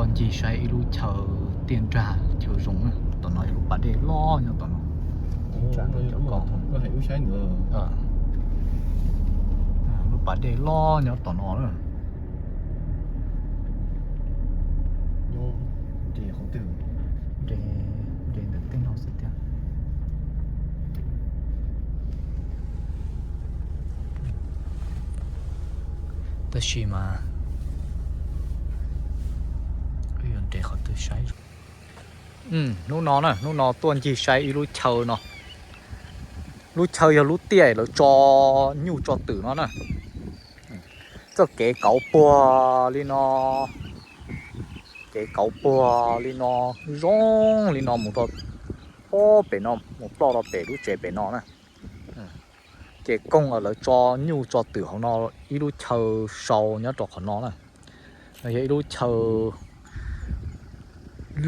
Ncig saib ib lub chaw tiaj nrag chaw zoo na, tom no yog lub pas dej loj nyob tom no. Lub pas dej loj nyob tom no na. Nres ntawm tej no xwb thiab. Tab sis mas yuav nres qhov twg saib. Hnub no na, hnub no tuaj ncig saib ib lub chaw no. Lub chaw yog lub tiaj lawv tso nyuj tso twm no na. Txoj kev kauv puag li no, kev kauv puag li no, zoo li no mus rau pob pem no, mus ploj rau pem lub tsev pem no na. Ces koog lawv tso nyuj tso twm hauv no, ib lub chaw sau nyob rau qhov no na. No yog ib lub chaw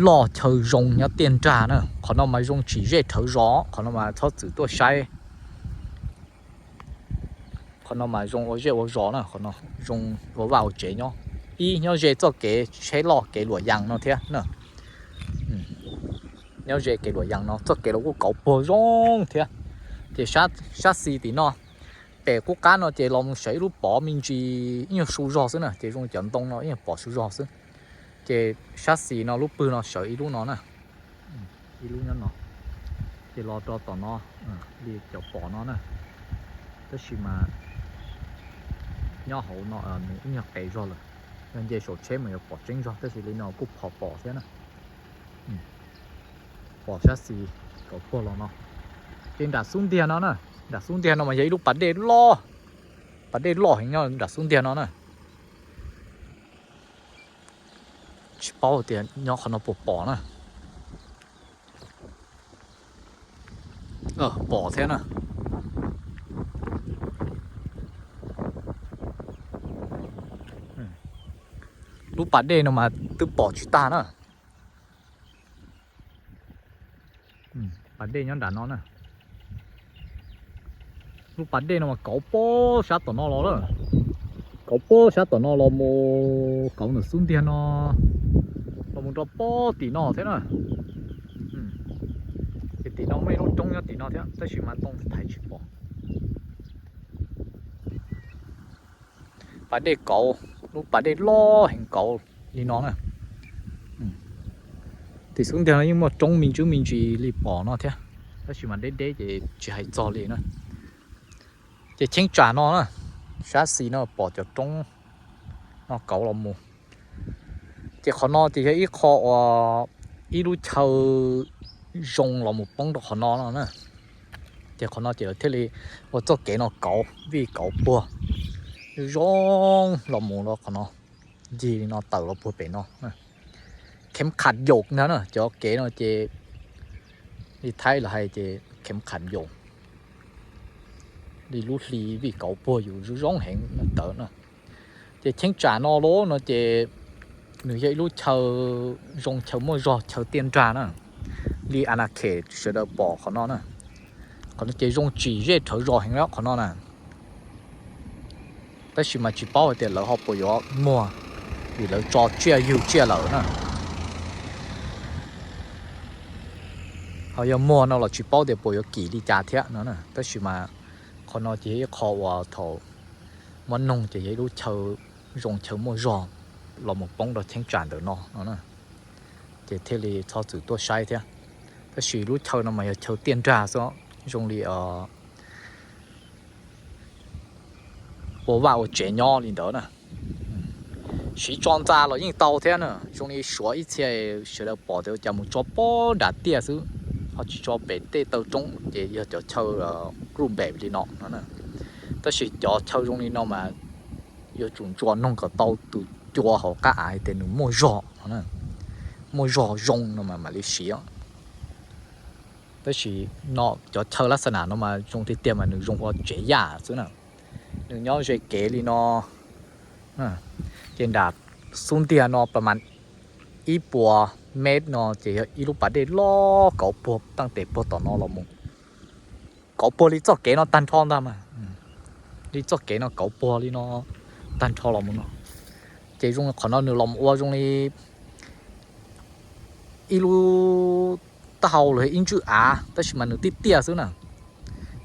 loj chaw zoo nyob tiaj nrag na. Qhov no mas zoo tsim zej rhawv zos, qhov no mas txhob txwm tuaj saib. Qhov no mas zoo ua zej ua zos na, qhov no zoo ua vaj ua tsev nyob. Ib nyob ze txoj kev tsheb loj kev luam yas no thiab na. Nyob ze kev luam yas no, txoj kev los kuj kauv puag zoo thiab. Ces sab xis tim no, pem qub qab no ces los mus sawv ib lub pov me ntsis ib nyuag su zog xwb na, ces zoo cov ntoo no ib nyuag pom su zog xwb. Ces sab xis no lub pwg no sawv ib lub no na, ib lub nyob no, ces los rau tom no li cov pom no na. Tab sis mas nyob hauv no nws ib nyuag qes zog lawm, yog nce saum tsheb mas yuav pom tseeb zog, tab sis li no kuj pom pom thiab na. Pom sab xis kauv puag los no. Ces nram xub ntiag no na, nram xub ntiag no mas yog ib lub pas dej loj, pas dej loj heev nyob nram xub ntiag no na. Tsis paub tias nyob qhov no puas pom na. Pom thiab na. Lub pas dej no mas twb pom tsis tag na. Pas dej nyob nram no na. Lub pas dej no mas kauv pob sab tom no los lawm. Kauv pob sab tom no los mus kauv ntawm xub ntiag no, los mus rau pob tim no thiab na. Ces tim no muaj ib lub roob nyob tim no thiab, tab sis mas tooj thaiv tsis pom. Pas dej kauv, lub pas dej loj heev kauv li no na. Tim xub ntiag no yeej muaj roob me ntsis me ntsis li pom no thiab, tab sis mas deb deb ces tsis hais txog li na. Ces cheeb tsam no na, sab xis no pom cov roob no kauv los mus. Ces qhov no ces yog ib qho uas ib lub chaw zoo los mus poob rau qhov no no na. Ces qhov no ces lawv thiaj li ua txoj kev no kauv vij kauv puag zoo los mus rau qhov no, ncig li no tawm los puag pem no. Khev kham yaum ntag na, cov kev no ces li Thaib lawv hais ces khev kham yaum, li lub hli vij kauv puag yus zoo zoo heev ntawd na. Ces cheeb tsam no los no ces nws yog ib lub chaw zoo, chaw muaj zog, chaw tiaj nrag na. Li a na khem sawv daws pom qhov no na, qhov no ces zoo tsim zej rhawv zos heev qhov no na. Tab sis mas tsis paub hais tias lawv ho puas yuav muag, vim lawv tso tsiaj ywg tsiaj lawm na. Ho yog muag no los tsis paub tias puas yuav kim li cas thiab no. Tab sis mas qhov no ces yog ib qho uas thaum muab noog ces yog ib lub chaw zoo, chaw muaj zog los mus poob rau cheeb tsam ntawm no no, ces thiaj li txhob txwm tuaj saib thiab. Tab sis lub chaw no mas yog chaw tiaj nrag xwb, zoo li ua vaj ua tsev nyob li ntawd na. Siv tso ntxa los yeej tau thiab na, zoo li Suav ib txhia sawv daws pom tias ua cas mus tso pob nram tiaj xwb, ho tsis tso pem tej taw roob, ces yog cov chaw ruj npem li no no. Tab sis cov chaw zoo li no mas yuav tsum ntsuas noog kom tau tus cua hauv qab av hais tias nws muaj zog, muaj zog zoo no mas mam li siv. Tab sis no cov chaw lab xa nam no mas zoo tiag tiag mas nws zoo ua tsev yaj xwb na. Nws nyob ze kev li no, ces nram xub ntiag no pas mas ib puas mev no ces yog ib lub pas dej loj kauv puag, taaj tes puag tom no los mus, kauv puag li txoj kev no tag nrho ntag mas. Li txoj kev no kauv puag li no tag nrho los mus no. Ces zoo qhov no nws los ua zoo li ib lub taub hau los ib ntswj av, tab sis mas nws tiaj tiaj xwb na.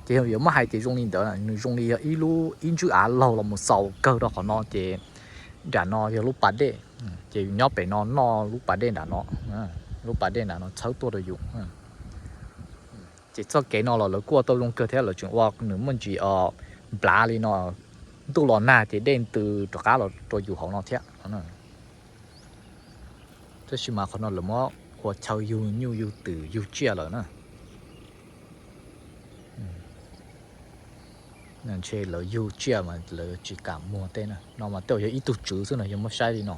Ces yuav muab hais tias zoo li ntawd, nws zoo li yog ib lub ib ntswj av laug los mus xaus kawg rau qhov no ces nram no yog lub pas dej. Ces yus nyob pem no noj lub pas dej nram no, lub pas dej nram no txhawb tuaj rau yus. Ces txoj kev no los lawv kuj ua tau zoo kawg thiab, lawv tseem ua nws muaj ntsis nplav li no, ntuj los nag ces dej ntws rov qab los rau yus hauv no thiab. Tab sis mas qhov no lawv muab ua chaw yug nyuj yug twm yug tsiaj lawm na. Ntshe lawv yug tsiaj mas lawv tsis kam muag tej na, no mas tej zaum yog ib tug tswv xwb no yog muab saib li no,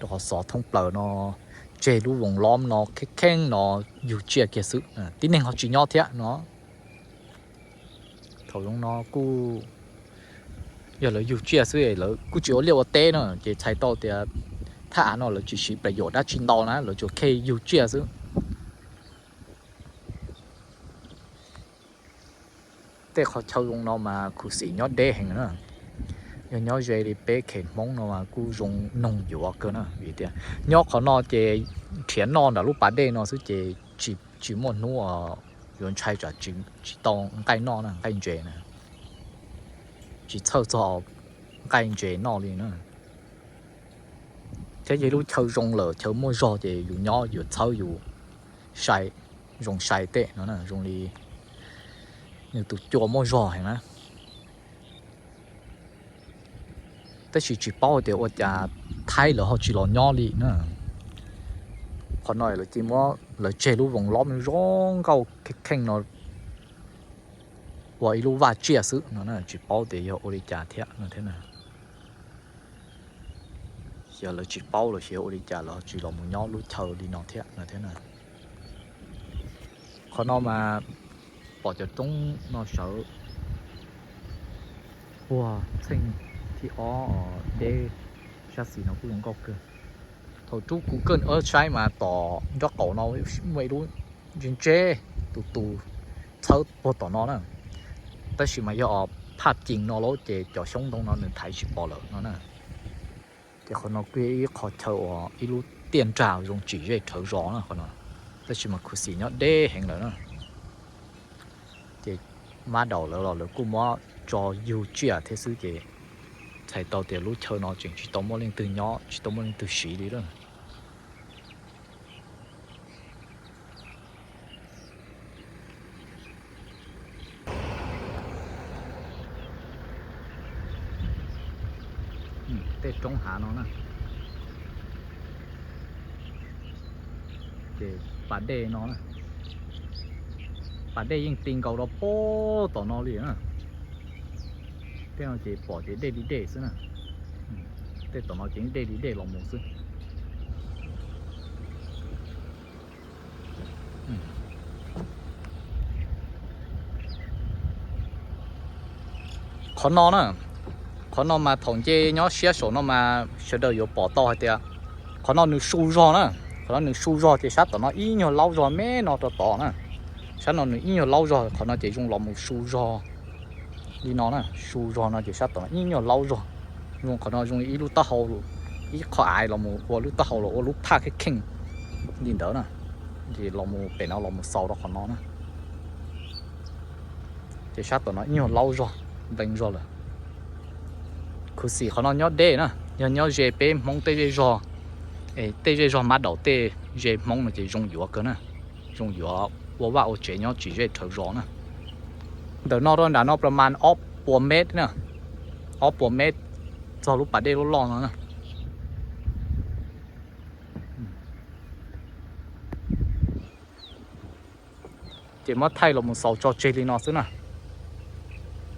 rau qhov xov thoob plaws no tseg lub voos lob no kheej kheej no yug tsiaj kiag xwb, tib neeg ho tsis nyob thiab no. Thaum zoo no kuj yog lawv yug tsiaj xwb, lawv kuj tsis ua liaj ua teb no ces txhais tau tias thaj av no lawv tsis siv plas yaum dab tsi ntau na, lawv tsuas kheej yug tsiaj xwb. Tej qhov chaw zoo no mas khuv xim nyob deb heev na. Yog nyob ze li peb khem Hmoob no mas kuj zoo noog yuav kawg na, vim tias nyob qhov no ces nrhiav noj nram lub pas dej no xwb ces tsis muaj hnub yuav ntshai tsam tsis tau nqaij noj na, nqaij ntses na, tsis txhawj txog nqaij ntses noj li na. Thiab yog ib lub chaw zoo lawm, chaw muaj zog ces yus nyob yus txhawb yus sai, zoo sai tej no, zoo li nws tus cua muaj zog heev na. Tab sis tsis paub tias ua cas Thaib lawv ho tsis los nyob li na. Qhov no lawv cia muab lawv tseg lub voos lob zoo nkauj kheej kheej no ua ib lub vaj tsiaj xwb no, tsis paub tias yog ua li cas thiab no thiab na. Xyov lawv tsis paub los xyov ua li cas lawv tsis los mus nyob lub chaw li no thiab no thiab na. Qhov no mas pom cov roob no sawv puag txheej thib ob deb sab xis no kuj zoo nkauj kawg. Thaum rub Google Earth saib mas tom nraub qaum no muaj ib lub ntse ntse tus tus txhawb puag tom no na. Tab sis mas yog phaj cees no lawm ces cov xyoob ntoo no nws thaiv tsis pom lawm no na. Ces qhov no kuj yog ib qho chaw uas ib lub tiaj nrag zoo tsim zej rhawv zos na qhov no. Tab sis mas khuv xim nyob deb heev lawm na. Ces mab daum lawv los lawv kuj muab tso yug tsiaj thiab xwb ces txhais tau tias lub chaw no tseem tsis tau muaj leej twg nyob, tsis tau muaj leej twg siv li lawm. Tej roob hav no na, ces pas dej no, pas dej yeej ti nkaus rau puag tom no li na. Tej no ces pom ces dej li dej xwb na. Tej tom no ces dej li dej los mus xwb. Qhov no na, qhov no mas thaum nce nyob siab saum no mas sawv daws yuav pom tau hais tias qhov no nws su zog na. Qhov no nws su zog ces sab tom no ib nyuag laub zog me no rau tod na. Sab no nws ib nyuag laub zog, qhov no ces zoo los mus su zog li no na, su zog no ces sab tom no ib nyuag laub zog. Zoo qhov no zoo ib lub taub hau, ib qho av los mus ua lub taub hau los ua lub phaj kheej kheej li ntawd na. Ces los mus pem no los mus xaus rau qhov no na. Ces sab tom no ib nyuag laub zog, nplees zog lawm. Khuv xim qhov no nyob deb na, yog nyob ze peb Hmoob tej zej zog, tej zej zog mab daum tej ze Hmoob no ces zoo yuav kawg na, zoo yuav ua vaj ua tsev nyob tsis zej rhawv zos na. Ntawm no rau nram no pas mas ob puas mev na, ob puas mev txog lub pas dej loj loj no na. Ces muab thaij los mus xaus tso tseg li no xwb na.